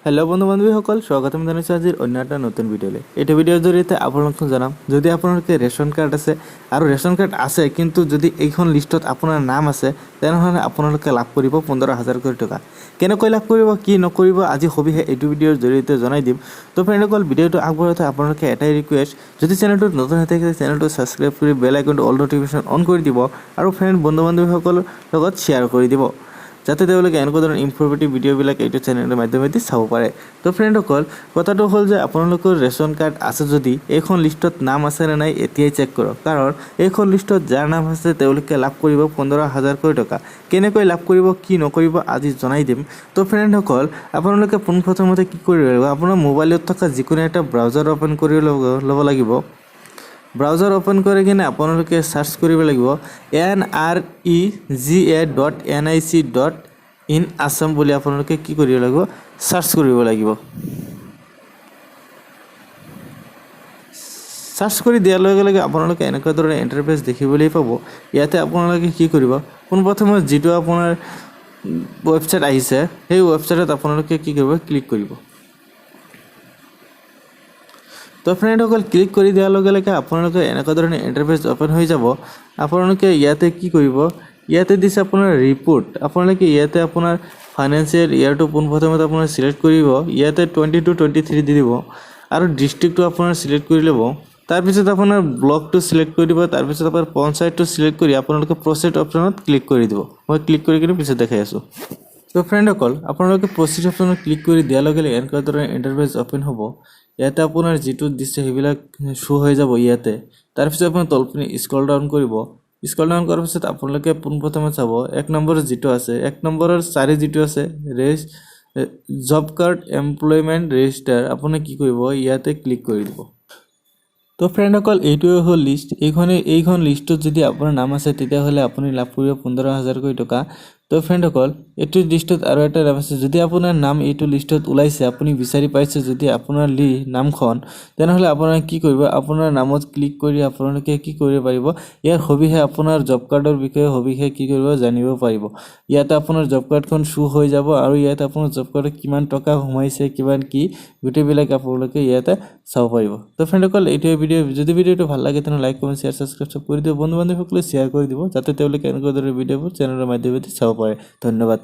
Hello' বন্ধু বান্ধৱীসকল, স্বাগতম জনাইছোঁ আজিৰ অন্য এটা নতুন ভিডিঅ'লৈ। এইটো ভিডিঅ'ৰ জৰিয়তে আপোনালোকক জনাম, যদি আপোনালোকে ৰেচন কাৰ্ড আছে আৰু ৰেচন কাৰ্ড আছে কিন্তু যদি এইখন লিষ্টত আপোনাৰ নাম আছে, তেনেহ'লে আপোনালোকে লাভ কৰিব 15 হাজাৰকৈ টকা। কেনেকৈ লাভ কৰিব, কি নকৰিব, আজি সবিশেষ এইটো ভিডিঅ'ৰ জৰিয়তে জনাই দিম। তো ফ্ৰেণ্ডসকল, ভিডিঅ'টো আগবঢ়াওঁতে আপোনালোকে এটাই ৰিকুৱেষ্ট, যদি চেনেলটোত নতুন হৈ থাকে, চেনেলটো ছাবস্ক্ৰাইব কৰি বেল আইকনটো অল নটিফিকেশ্যন অন কৰি দিব আৰু ফ্ৰেণ্ড বন্ধু বান্ধৱীসকলৰ লগত শ্বেয়াৰ কৰি দিব, যাতে তেওঁলোকে এনেকুৱা ধৰণৰ ইনফৰ্মেটিভ ভিডিঅ'বিলাক এইটো চেনেলৰ মাধ্যমেদি চাব পাৰে। তো ফ্ৰেণ্ডসকল, কথাটো হ'ল যে আপোনালোকৰ ৰেচন কাৰ্ড আছে যদি এইখন লিষ্টত নাম আছে নে নাই, এতিয়াই চেক কৰক। কাৰণ এইখন লিষ্টত যাৰ নাম আছে, তেওঁলোকে লাভ কৰিব 15 হাজাৰকৈ টকা। কেনেকৈ লাভ কৰিব, কি নকৰিব, আজি জনাই দিম। তো ফ্ৰেণ্ডসকল, আপোনালোকে পোনপ্ৰথমতে কি কৰিব লাগিব? আপোনাৰ মোবাইলত থকা যিকোনো এটা ব্ৰাউজাৰ অ'পেন কৰি ল'ব লাগিব। ব্ৰাউজাৰ অ'পেন কৰি কিনে আপোনালোকে চাৰ্চ কৰিব লাগিব nrega.nic.in Assam বুলি। আপোনালোকে কি কৰিব লাগিব? চাৰ্চ কৰিব লাগিব। চাৰ্চ কৰি দিয়াৰ লগে লগে আপোনালোকে এনেকুৱা ধৰণৰ ইণ্টাৰফেচ দেখিবলৈ পাব। ইয়াতে আপোনালোকে কি কৰিব? পোনপ্ৰথমে যিটো আপোনাৰ ৱেবছাইট আহিছে, সেই ৱেবছাইটত আপোনালোকে কি কৰিব? ক্লিক কৰিব। তো ফ্ৰেণ্ডসকল, ক্লিক কৰি দিয়াৰ লগে লগে আপোনালোকে এনেকুৱা ধৰণৰ ইণ্টাৰফেচ অ'পেন হৈ যাব। আপোনালোকে ইয়াতে কি কৰিব? ইয়াতে দিছে আপোনাৰ ৰিপৰ্ট। আপোনালোকে ইয়াতে আপোনাৰ ফাইনেন্সিয়েল ইয়েৰটো পোনপ্ৰথমতে আপোনাৰ চিলেক্ট কৰিব। ইয়াতে 22-23 দি দিব আৰু ডিষ্ট্ৰিক্টটো আপোনাৰ চিলেক্ট কৰি ল'ব। তাৰপিছত আপোনাৰ ব্লকটো চিলেক্ট কৰি দিব। তাৰপিছত আপোনাৰ পঞ্চায়তটো চিলেক্ট কৰি আপোনালোকে প্ৰচিড অপশ্যনত ক্লিক কৰি দিব। মই ক্লিক কৰি কিনে পিছত দেখাই আছোঁ। তো ফ্ৰেণ্ডসকল, আপোনালোকে প্ৰচিড অপশ্যনত ক্লিক কৰি দিয়াৰ লগে লগে এনেকুৱা ধৰণৰ ইণ্টাৰফেচ অ'পেন হ'ব। ইয়াতে আপোনাৰ যিটো দিছে, সেইবিলাক শ্ব' হৈ যাব ইয়াতে। তাৰপিছত আপোনাৰ তলপিনে স্ক্ৰল ডাউন কৰিব। স্ক্ৰল ডাউন কৰাৰ পিছত আপোনালোকে পোনপ্ৰথমে চাব 1 নম্বৰৰ যিটো আছে, 1 নম্বৰৰ 4 যিটো আছে, জব কাৰ্ড এমপ্লয়মেণ্ট ৰেজিষ্টাৰ, আপুনি কি কৰিব? ইয়াতে ক্লিক কৰি দিব। তো ফ্ৰেণ্ডসকল, এইটোৱে হ'ল লিষ্ট। এইখন লিষ্টত যদি আপোনাৰ নাম আছে, তেতিয়াহ'লে আপুনি লাভ কৰিব 15 হাজাৰকৈ টকা। তো ফ্ৰেণ্ডসকল, এইটো লিষ্টত আৰু এটা নাম আছে। যদি আপোনাৰ নাম এইটো লিষ্টত ওলাইছে, আপুনি বিচাৰি পাইছে যদি আপোনাৰ নামখন, তেনেহ'লে আপোনাৰ কি কৰিব? আপোনাৰ নামত ক্লিক কৰি আপোনালোকে কি কৰিব পাৰিব? ইয়াৰ সবিশেষ, আপোনাৰ জব কাৰ্ডৰ বিষয়ে সবিশেষ কি কৰিব, জানিব পাৰিব। ইয়াতে আপোনাৰ জব কাৰ্ডখন শ্ব' হৈ যাব আৰু ইয়াতে আপোনাৰ জব কাৰ্ডত কিমান টকা সোমাইছে, কিমান কি, গোটেইবিলাক আপোনালোকে ইয়াতে চাব পাৰিব। তো ফ্ৰেণ্ডসকল, এইটোৱে ভিডিঅ'। যদি ভিডিঅ'টো ভাল লাগে, তেনেহ'লে লাইক, কমেণ্ট, শ্বেয়াৰ, ছাবস্ক্ৰাইব চব কৰি দিব। বন্ধু বান্ধৱীসকলে শ্বেয়াৰ কৰি দিব, যাতে তেওঁলোকে এনেকুৱা দৰে ভিডিঅ'বোৰ চেনেলৰ মাধ্যমেদি চাব পাৰে। ধন্যবাদ।